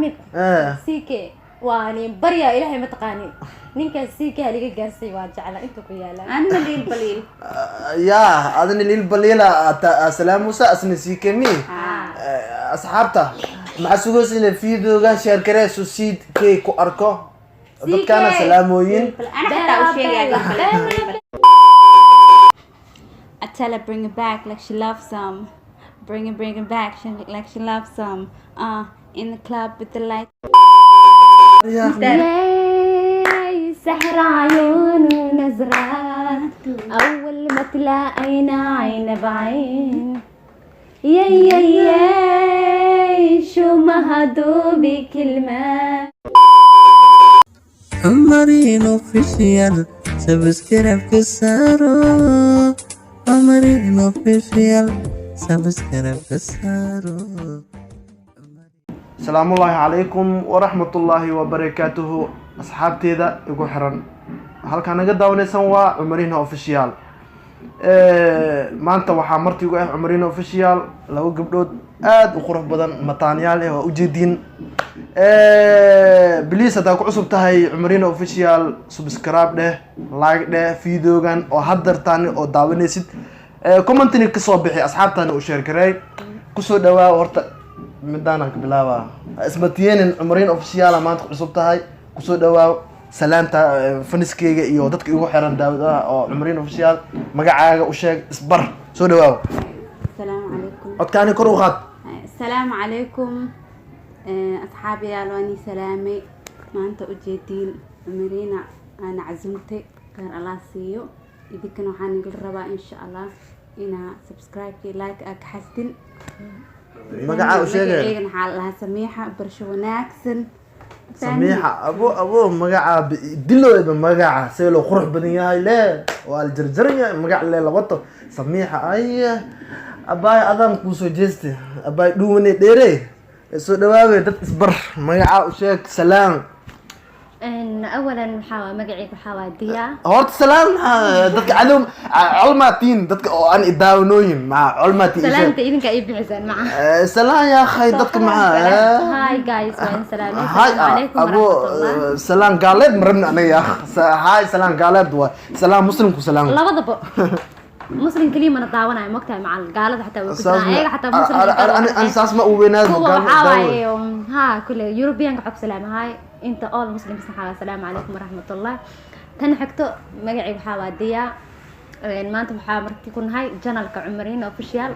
Mid CK waa nin barya Ilaahay, ma taqaanin ninkaas CK haliga gaarsiiy, waa jecla inta ku yaala. Anna Liil Baliil. Yaa adina Liil Baliila salaamusa, asna CK mi. Asxaabta, maxaa sugaysiina? Videoga share garee so CK ku arko dadkaana salaamooyin. Ana xataa u sheegaya Liil Baliil. I tell her bring it back like she loves some. Bring it back she, like she loves some. In the club with the light. ياي سحر عيون ونزرات، أول ما تلاقينا عين بعين، يا يا ياي شو ما هدوبي كلمات. Cumariin Official, subscribe-ka saaro. Cumariin Official, subscribe-ka saaro. Asalaamullaahi calaykum waraxmatullaahi wabarakaatuhu. Asxaabteeda igu xiran, halkaa naga daawanaysan waa Cumarina Official. Maanta waxaa marti igu ah Cumarina Official laba gabdhood aada u qurux badan, mataanyaal ah, waa ujeediin. Please, haddaa ku cusub tahay Cumarina Official, subscribe dheh, like dheh videogan oo haddartaani oo daawanaysid, commentini kasoo bixi, asxaabtaani u share gareey. Kusoo dhawaa. Horta midaanaan ka bilaabaa, ismatiyeenin. Cumariin Official maanta ku cusub tahay, kusoo dhawaa. Salaanta faniskeyga iyo dadka igu xiran daawadaha oo Cumariin Official, magacaaga u sheeg, isbar, soo dhawaaw. Asalaamu calaykum. Codkaani kor u qaad. Asalaamu calaykum asxaabiyaal, waan ii salaamay. Maanta ujeediin Cumariina aana casumtay, kheyr Allah siiyo. Idinkana waxaan igala rabaa insha Allah inaa subscribe-ki, like aa ka xasdin. Magacaa u sheegay. Magaceygana waxaa la dhahaa Samiixa. Barasho wanaagsan. Samiixa, abo abo, magaca dilooyba, magaca see loo qurux badan yahay le, waa la jarjaran yahay magac le labato. Samiixa, ay abaay, adaan kuusoo jeeste, abaay dhuwane dheere, soo dhawaabe. Dad isbar, magacaa u sheeg, salaam. Awalan waxaa magacayga waxaa waa Diya. Horta salaam, maxaa dadka cadow colmaatiin, dadka oo aan idaawanooyin maxaa colmaatiin? Salaamta idinka ii bixisaan maca. Salaan yaa khay, dadka maxaa? Hi guys, waan salaamay. Hi. Asalaamu calaykum abo waraxmatullah. Salaan gaaleed ma rabni anaga yaa. Hi, salaan gaaleed waay, salaan muslimku salaam. Labadaba, muslim keliya mana daawanayo, mogtahay, macal gaalada xataa way ku jiraan, ayaga xataa muslim. Ani saas ma u weynaad. Kuwa waxaa waaye ha kule Europeanka xog salaamahay, inta all muslims waxaa waaye asalaamu calaykum waraxmatullah. Tan xigto, magacayga waxaa waa Diya. Maanta waxaa marti ku nahay channelka Cumariin Official.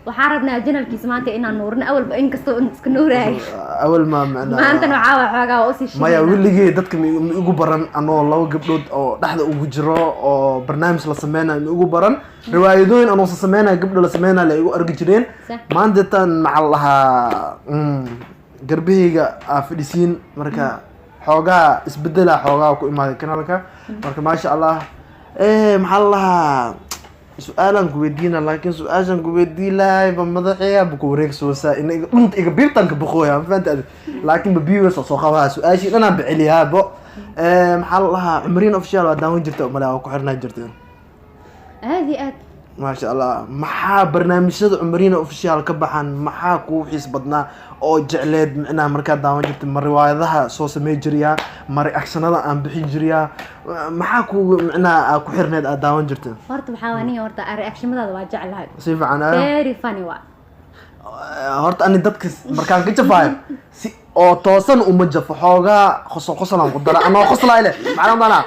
Waxaan rabnaa channelkiisa maanta inaan nuurno, awalba inkastoo iska nuuraay. Awal ma macnaa. Maantana waxaa waa xoogaa waa usii maya shidayna. Weligey dadka ma igu baran anoo laba gabdhood oo dhexda ugu jiro oo barnaamij la sameynayo, ma igu baran. Riwaayadooyin anoo sa sameynayo, gabdho la sameynayo la igu argi jireen. Maanta tan maxaa la dhahaa, garbahayga aa fadhisiin, marka xoogaa isbedela xoogaa ku imaaday kanaalka. Marka maasha Allah, maxaa la dhahaa, su-aalaan ku weydiina, laakiin su-aashaan ku weydiin lahay ba madaxeya ba ku wareegsoosaa ina iga dhunta iga biirtaan ka boqooya, ma fahanta adi? Laakiin ba biiwas soo qabaa, su-aashii dhanaan baceliyaa bo. Maxaa la dhahaa, Cumriin Official waa daawan jirta umale, waa ku xirnaa jirta? Aad iyo aad. Maasha Allah. Maxaa barnaamijyada Cumariina Official ka baxan maxaa kuu xiis badnaa oo jecleed micnaha markaad daawan jirtay? Ma riwaayadaha soo samey jiriyaa, ma reactionada aan bixin jiriyaa, maxaa ku micnaha aa ku xirneed aad daawan jirtay? Horta waxaa waa aniga, horta reactionadaada waa jeclahay. Si fiican ah. Very funny waa. Horta ani dadka markaan ka jafaayo si oo toosan uma jafo, xoogaa qosol qosolaan ku dara, anoo qoslaay leh macnaa maanaa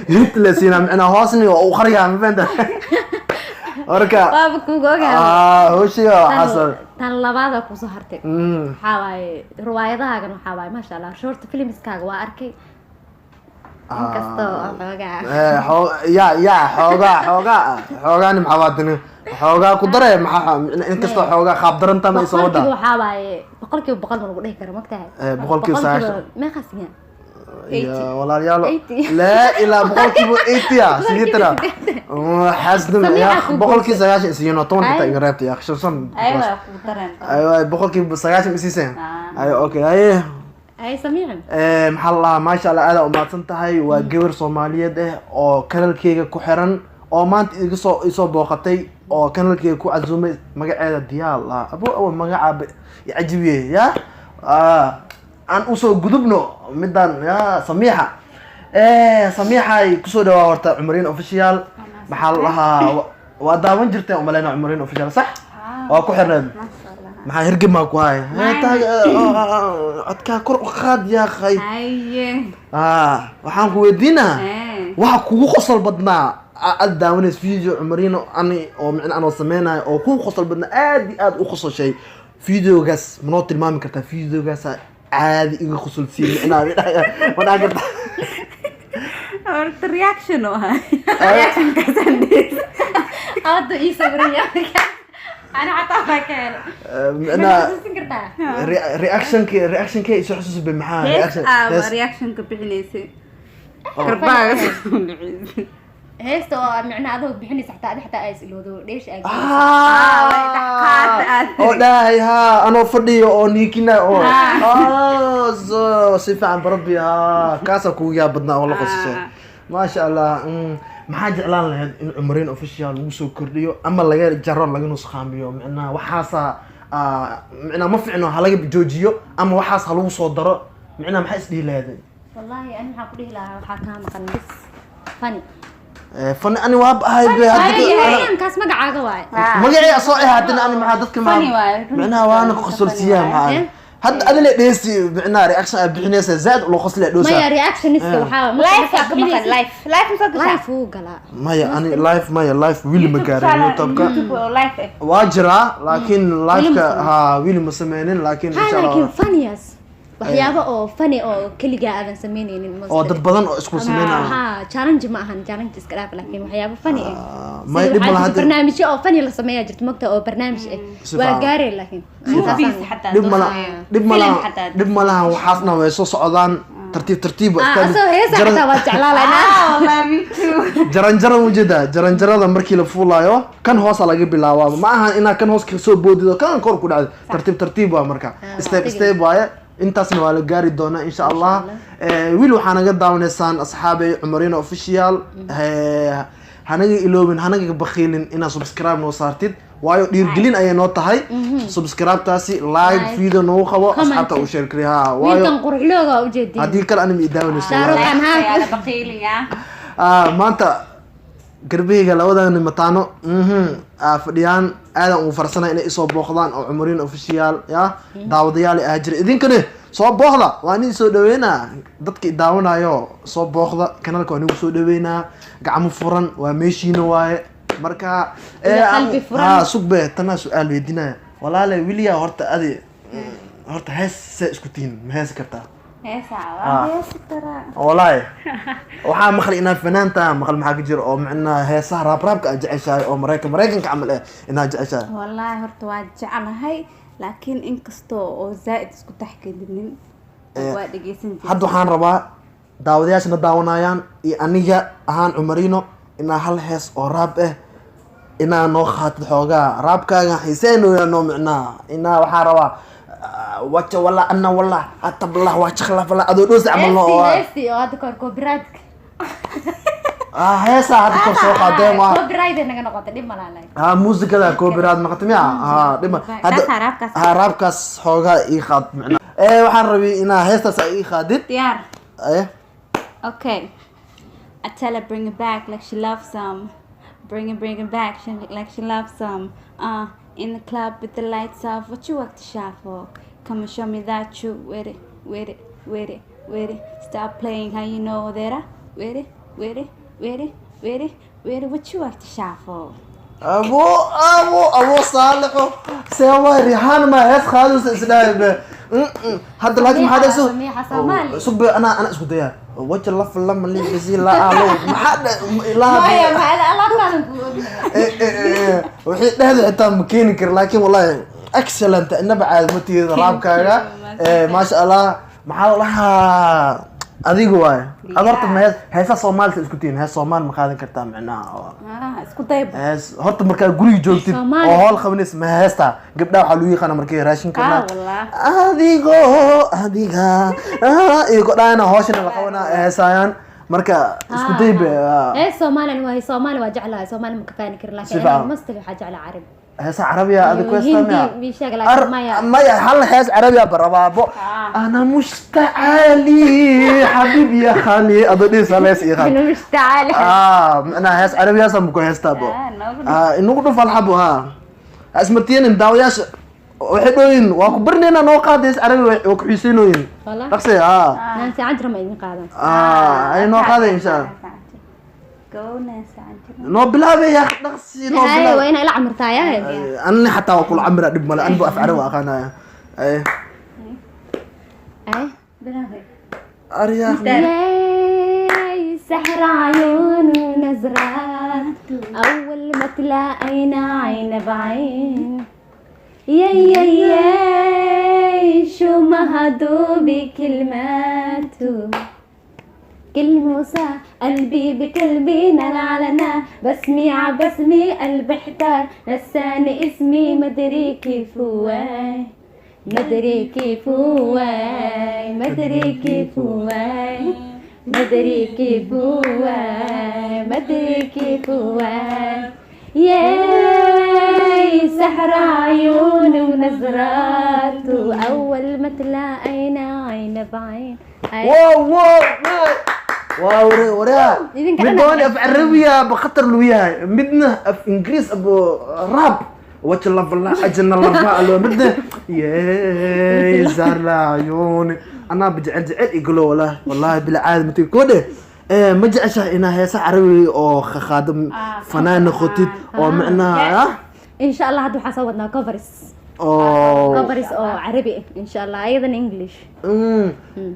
hit le siinaa, micnaa hoosni oo u qariyaa, ma fahanta? Marka waaba kuga ogaa. Ah, hawshiga waxaas. Tan labaada kusoo hartay waxaa waaye riwaayadahaagan, waxaa waaye maasha Allah, short filmskaaga waa arkay, inkastoo xoogaa. Ya xoogaa xoogaa xoogaani maxaa waadani, xoogaa ku dare, maxaa inkastoo xoogaa qaab daranta ma isoo boqolkiiba wadaa. Waxaa waaye 100% ma lagu dhihi karo, mogtahay? 90%. Meeqaas miya? Ya walaalayaalo. 80. Laa ilaa 80% ah, 80 xaasnimo ya. Samiixa ku 90% isiino, 10 xitaa iga reebta ya, shan shan. Ayaga ku dareen. Aywa, 90% isiiseen. Ah. Ayo, okay, aye. Ay samiican. Maxaa la dhahaa, maasha Allah, aad umahadsan tahay. Waa gabar Soomaaliyeed ah oo kanalkeyga ku xiran oo maanta iga soo isoo booqatay oo kanalkeyga ku casuumay. Magaceeda Diyaal ah, abo abo, magaca cajibiye ya. Ah, Aan usoo gudubno midaan ya Samiixa. Samiixay, kusoo dhawaa horta Cumariin Official. Maxaa la dhahaa, waa daawan jirteen umaleyna Cumariin Official, sax? Waa ku xirneed. Maasha Allah. Maxaa hirgib maa ku haya? Codkaa kor u qaad, yaa khay. Haye. Waxaan ku weydiinaa, waxa kugu qosol badnaa aad daawanaysa video Cumariino ani oo micna anoo sameynayo oo kugu qosol badnaa, aad iyo aad u qososhay videogaas, manoo tilmaami kartaa? Videogaas caadi iga qosolsiin micnaa ma dhahan kartaa? Horta reaction oo ahaa, reactionkaasaan dheheysa. Hadda ii sawiraya, ana xataa waa ka helay. Micnaa Xasuusin kartaa? Reactionki isoo xasuusbay, maxaa Hees reaction aaba hees reactionka bixinaysay, karbaaga soo dhicisay. Heesta oo micnaha adoo bixinaysa, xataa adi xataa ay is ilowdo dheesha aa. Way dhaqaata aad oo dhahay ha, anoo fadhiyo oo niikina oo so si fiican barabi ha, kaasaa kugu yaa badnaa oo la qosashay. Maasha Allah. Maxaa jeclaan lahayd in Cumariin Official lagu soo kordhiyo ama laga jaro, laga nusqaamiyo? Micnaha waxaasa micnaha ma ficno, ha laga joojiyo ama waxaas ha lagu soo daro, micnaha maxaa isdhihi lahayd? Wallahi ani waxaan ku dhihi lahaa, waxaa kaa maqan bis funny. Funny ani waa ahay be hadda. Kaas magacaaga waaye. Magacii asoo eh haddana ani maxaa dadka Funny waaye, runtii. Micnaha waana qosolsiiyaa maxaa Eh? Hadda adile dheesi, micnaha reaction aad bixinaysa zaad loo qosliya dhoosa. Maya, reactionista waxaa Live aa ka maqan, live, live ma soo gashaa? Live wuu galaa. Maya, ani live maya, live wili ma gaarin YouTube-ka. YouTube oo live eh. Waa jiraa laakiin live-ka ma ha, wili ma sameynin, laakiin ha insha laakiin Allah. Funniest waxyaabo oo funny oo keligaa aadan sameyneynin. Oo dad badan oo isku sameynaya. Ha, challenge ma ahan, challenge iska dhaaf, laakiin waxyaabo funny ah. May sida dhib waxaa malaha jirta hadda. barnaamijyo oo funny la sameeyaa jirta, mogta, oo barnaamij ah. Si waa fiican. gaarey laakiin Movies xataa Dhib doo mala sameeyo. Dhib Film malaha xataa. Dhib malaha, waxaasna way soo socdaan tartiib tartiib waa asoo heesa xataa waa jeclaa lahayn. Ah, wallahi me too. Jaranjara ujeedaa, jaranjarada markii la fuulaayo kan hoosa laga bilaabaa. Ma ahan inaa kan hoos kasoo boodido kan kor ku dhacdo. Tartiib tartiib waa marka, step step waaye. Intaasna waa la gaari doonaa insha Allah. Wiil, waxaa naga daawanaysaan asxaabey Cumarino Official. Hanaga iloobin, hanaga bakiilin inaad subscribe noo saartid, waayo dhiirgelin ayay noo tahay subscribe-taasi. Like, Like, video noogu qabo, comment. asxaabta u share kari ha, waayo Wiilkan quruxlooga waa ujeedin. Haddii kale anima i daawanayso. Shahrukh Khan, ha. Ayaa la baqiilaya. Maanta garbaheyga labadan mataano fadhiyaan, aadan ugu farsana inay isoo booqdaan oo Cumariin Official ya daawadayaal ah jira. Idinkana soo booqda, waa nin soo dhaweynaa dadka i daawanayo. Soo booqda kanalka, waa nigu soo dhaweynaa gacmo furan, waa meeshiina waaye marka. Iyo qalbi furan. Ha, sugbe, tanaa su-aal weydiinaya walaale wiliya. Horta adi horta hees see isku tihiin, ma heesi kartaa? Heesa waa heesi karaa. Wallaahi waxaa maqlay inaad fanaan tahay, maqal maxaa ka jira oo macnaha heesaha raabraabka aad jeceshahay oo Maraykanka camal eh inaad jeceshahay? Wallaahi horta waa jeclahay, laakiin inkastoo oo zaaid isku taxgelinin, waa dhegeysan jiray. Hadda waxaan rabaa daawadayaashana daawanayaan iyo aniga ahaan Cumarino inaa hal hees oo raab ah inaa noo qaatid. Xoogaa raabkaaga xiiseenooya noo, micnaha inaa waxaa rabaa waja wala ana wala hatablah waa jakla adoo dhoos camal noo. Heestii, heestii oo hadda kahor copyright. Heesaa hadda kor soo qaadeen waa Copyright ay naga noqotay, dhib malaha laakiin. Ha, muusikada copyright noqotay miya? Ha, dhima hadda. Taasaa raabkaas. Ha, raabkaas xoogaa ii qaad micnaha. Waxaan rabay inaa heestaas ay ii qaadid. Diyaar. Eh. Okay. I tell her bring it back like she loves some. Bring it, bring it back she, like she loves some. In the club with the lights off, what you work to shy for? Come and show me that you with it, with it, with it, with it. Stop playing, how you know that I with it, with it, with it, with it, with it. What you work to shy for? Abo abo abo Saalixo, see waay, Rihaan ma hees qaadaysa isdhahay be. Hadda laakiin maxaa dhayso? Samiixa Soomaali. Sugbe, anaa isku dayaa waja laf lama liibisi la alo maxaa ilaa Maya, maxaa alaabtaadan ku ognahay? Wixii dhehda xitaa ma keeni kara, laakiin wallahi excellent, inaba caadi ma tihid raabkaaga. Maasha Allah. Maxaa la dhahaa, adiga waay ad horta ma hees heesa Soomaalita isku tihiin, hees Soomaali ma qaadan kartaa micnaha? Ah, isku dayba. Hees horta markaa guriga joogtid Soomaali. oo howl qabanaysa ma heestaa? Gabdhaha waxaa lagu yaqaana markay raashinka Ah, wallah. Adigoo adiga iyo godhaana hooshana la qabanaa ay heesaayaan. Marka isku day be. Hees Soomaali waa Soomaali, waa jeclahay Soomaali, ma ka faani karin, Si laakiin fiican. aniga mostly waxaa jeclaa Carabi. Heesa carabiya adig ku heestaa Hindi miya? bii sheeg laakiin maya. Maya, hal hees carabiya barabaabo. "Ana mushtacali xabiib ya khali" adoo dhihisa hees ii qaad. أنا مشتعل. Ah, macnaha hees carabiyaasaan ku heestaa bo. Ah, noogu Ah, inagu dhuf alxabo. Ha ismartiyenin, daawayaasha waxay dhooyin waa ku barnayna noo qaada hees carabi, waa ku xiiseynooyin. Wallah. Dhaqsi ah. Nancy Ajram idin qaadan. Ah, ay noo qaaday insha Allah. Go Nancy Ajram. Noo bilaabay ya, dhaqsi noo Hay, bilaabay. waa inaa ila camirtaa yaa. Anni xataa waa kula camira, dhib male, anbu af carabi waa aqaanaya. Ay. Ay. Bilaabay. Arya. ياي سحر عيون ونزرات، أول ما تلاقينا عين بعين، يا يا ياي شو ما هدوبي كلماته، كلمة وسا قلبي بقلبي، نار على نار، بسمي عبسمي، قلبي احتار، نساني اسمي، مدري كيف هو، مدري كيف هو، مدري كيف هو، مدري كيف هو، مدري كيف هو، ياي سحر عيون ونظرات، أول ما تلاقينا عين بعين. Wow wow wow wow, ware ware. Idinka mid dhan doon af carabiya ba khatar lu yahay, midna af Ingiriis abo rap waja lafala ajna lafa alo, midna yeey zarla ayuuni anaa bijecel jecel igalo. Wallahi wallahi bila caadi mati kode. Ma jeceshahay inaa heesa carabi oo qaado, fanaan noqotid oo macnaha ah? إن شاء الله hadda waxaan soo wadnaa covers. Oo covers oo carabi ah insha Allah, ayadana English.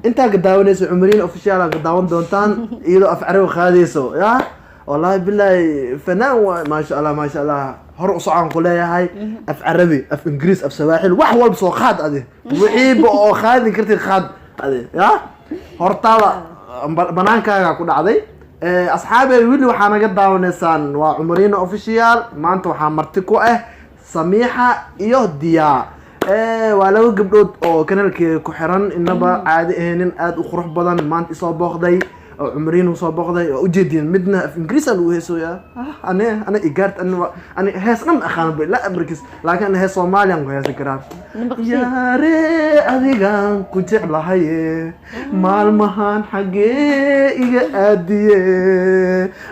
Intaa ka daawanayso Cumariin Official ka daawan doontaan iyadoo af carabi qaadayso. Ya wallahi billahi fanaan waay, maasha Allah, maasha Allah. Hor u socon ku leeyahay. Af carabi, af Ingiriis, af Sawaaxil, wax walba soo qaad adi, wixiiba oo qaadi kartid qaad adi. Ya hortaada banaankaaga ku dhacday. Asxaabey, weli waxaa naga daawanaysaan waa Cumariina Official. Maanta waxaa marti ku ah Samiixa iyo Diyaa. Waa laba gabdhood oo kanaalkeeda ku xiran, inaba caadi ahaynin, aada u qurux badan. Maanta isoo booqday oo Cumariin usoo booqday oo ujeedin, midna af Ingiriis aa lagu heesooyaa. Ah, ane ane igaart ani ani hees dhan aqaan ba la amarkiis, laakiin ana hees Soomaaliyan ku heesan karaa. Nabaqshiid. Yaare adigaan ku jeclahaye, maalmahan xaggee iga aadiye,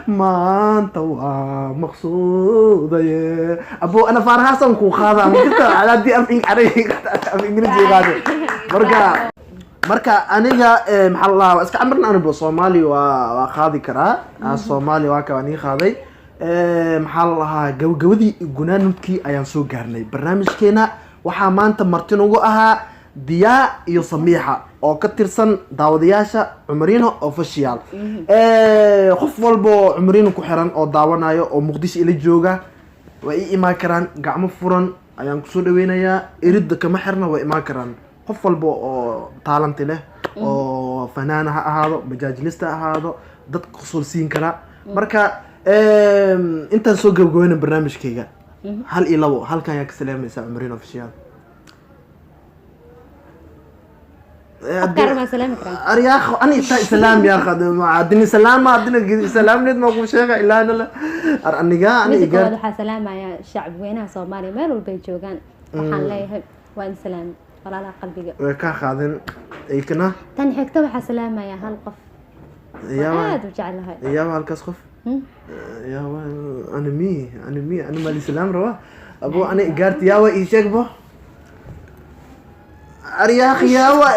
maanta waa maqsuudaye. Abo ana faarahaasan ku qaadaa makata haddii af af Ingiriisi qaade. Marka aniga maxaa la dhahaa, waa iska camirna, anibo Soomaali waa qaadi karaa. Ah, Soomaali waa ka waa nii qaaday. Maxaa la dhahaa, gabagabadii iyo gunaanudkii ayaan soo gaarnay barnaamijkeena. Waxaa maanta marti nagu ahaa Diyaa iyo Samiixa oo ka tirsan daawadayaasha Cumariino Official. Qof walba oo Cumariino ku xiran oo daawanayo oo Muqdisho ila jooga waa ii imaan karaan, gacmo furan ayaan kusoo dhaweynayaa, iridda kama xirna, waa imaan karaan. Qof walba oo talent leh oo fanaan ha ahaado, majaajilista ha ahaado, dadka qusul siin kara. Marka intaan soo gabagabeyna barnaamijkayga, hal iyo labo halkan ayaa ka salaamaysaa Cumariin Official. Afkaar maa salaami karaa? Aryaakho ani itaa islaam yaakha adini salaama adina islaamneed ma ku sheega ilaana la ar aniga ani Midda igaar. koowaad waxaa salaamaya shacab weynaha Soomaaliya meel walba ay joogaan. Waxaan leeyahay waa in salaam walaalaha qalbiga. Way kaa qaadin ikna. Tan xigta waxaa salaamaya hal qof oo yaaba aad u jeclahay. Yaaba halkaas qof? Hmm? Yaaba ani mi ani mi ani mali salaam raba abo ani igaarti yaaba ii sheeg bo. Aryaakh yaaba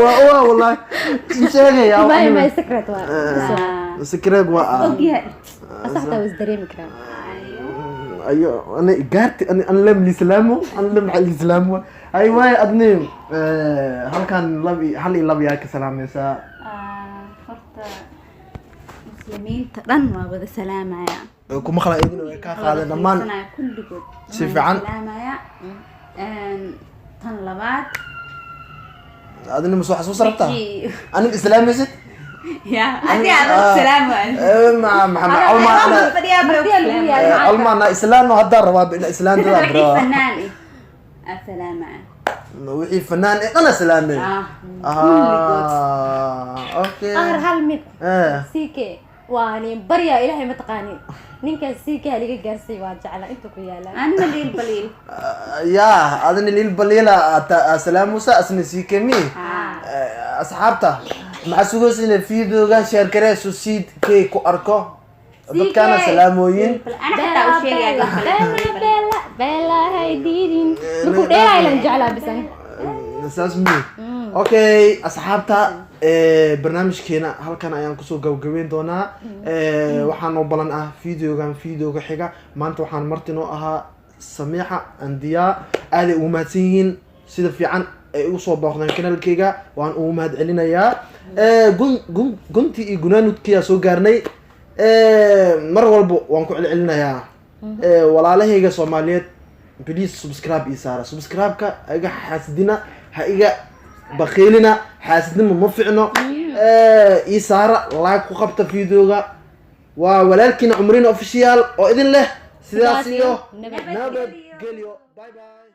waa wallahi ii sheegay yaaba. May may, secret waa. Secret waa. Ogyahay. Asaxta waa is dareemi karaa. Ayo ana igaarti ani an lam lislaamo an lam lislaamo ay waay adni halkan lab hal iyo lab yaa ka salaamaysaa? Ah, horta muslimiinta dhan waa wada salaamaya. Kuma kala idin way kaa qaadeen dhammaan. Fiirsanaya kulligood. Si Waan fiican. salaamaya. Tan labaad Adina ma soo xasuus rabtaa? Wixii- Anig islaamaysid? Ya hadii aad salaam waa Maxamed alma ana fadhiyaa. Martiyaa lagu yahay. Alma ana islaano haddaa rabaa ina islaantada wixii rabaa. Fanaan eh asalaama. Wixii fanaan ee dhan islaamay. Ah. Ah, okay. Ahar hal mid. Eh. CK waa nin barya Ilaahay ma taqaanin. Ninkaas sii kaa liga gaarsiiy, waa jecla inta ku yaala. Anna Liil Baliil. Ya, adina Liil Baliila salaamusa, asna sii kemi. Asxaabta, maxaa sugaysa? Videoga share garee so CK ku arko dadkaana salaamooyin. Ana xataa u sheegaya Liil Baliil. Bella bella bella, hay diidin, markuu dheeraay lan jeclaa bisan. Saas mi. Okay, asxaabta, barnaamijkeena halkan ayaan kusoo gabagabeyn doonaa. Waxaa noo balan ah videogan videoga xiga. Maanta waxaan marti noo ahaa Samiixa Andiyaa. Aaday ugu mahadsan yihiin sida fiican ay ugu soo booqdeen kanaalkeyga, waan ugu mahad celinayaa. Gun guntii iyo gunaanudkiyaa soo gaarnay. Mar walba waan ku celcelinayaa, walaalahayga Soomaaliyeed, please subscribe ii saara. Subscribe-ka ha iga xaasidina, ha iga bakiilina, xaasidnimo ma ficno. Ii saara, like ku qabta videoga. Waa walaalkiina Cumrina Official oo idin leh sidaas iyo nabad nabadgelyo. Bye bye.